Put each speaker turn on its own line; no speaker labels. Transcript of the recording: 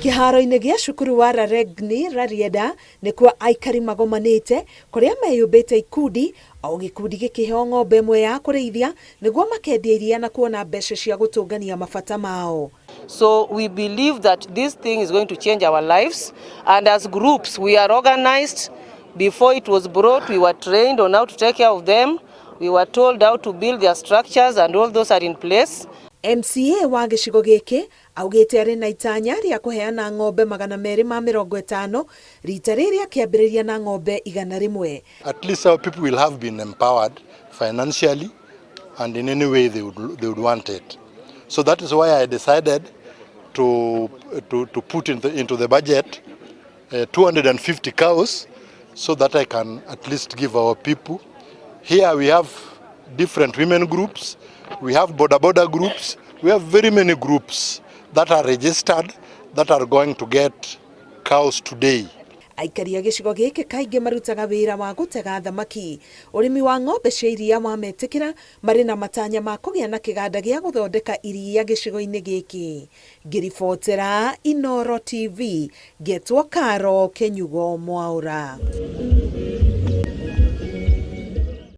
Kĩharo-inĩ gĩa cukuru wa Raregni Rarieda nĩkuo aikari magomanĩte kũrĩa meyũmbĩte ikundi o gĩkundi gĩkĩheo ng'ombe ĩmwe ya kũrĩithia nĩguo makendia iria na kuona mbeca cia gũtũngania mabata mao.
So we believe that this thing is going to change our lives, and as groups we are organized. Before it was brought, we were trained on how to take care of them. We were told how to build their structures, and all those are in place.
MCA wa gĩcigo gĩkĩ augĩte arĩ na itanya rĩa kũheana ng'ombe 250 rita rĩrĩ akĩambĩrĩria na ng'ombe 100.
At least our people will have been empowered financially and in any way they would want it. So that is why I decided to put into the budget 250 cows so that I can at least give our people. Here we have different women groups, we have boda boda groups, we have very many groups that are registered that are going to get cows today.
Aikari a gĩcigo gĩkĩ kaingĩ marutaga wĩra wa gũtega thamaki. Ũrĩmi wa ng'ombe cia iria wametĩkĩra marĩ na matanya ma kũgĩa na kĩganda gĩa gũthondeka iria gĩcigo-inĩ gĩkĩ. Ngĩribotera Inooro TV, ngetwo Karo Kĩnyugo Mwaũra.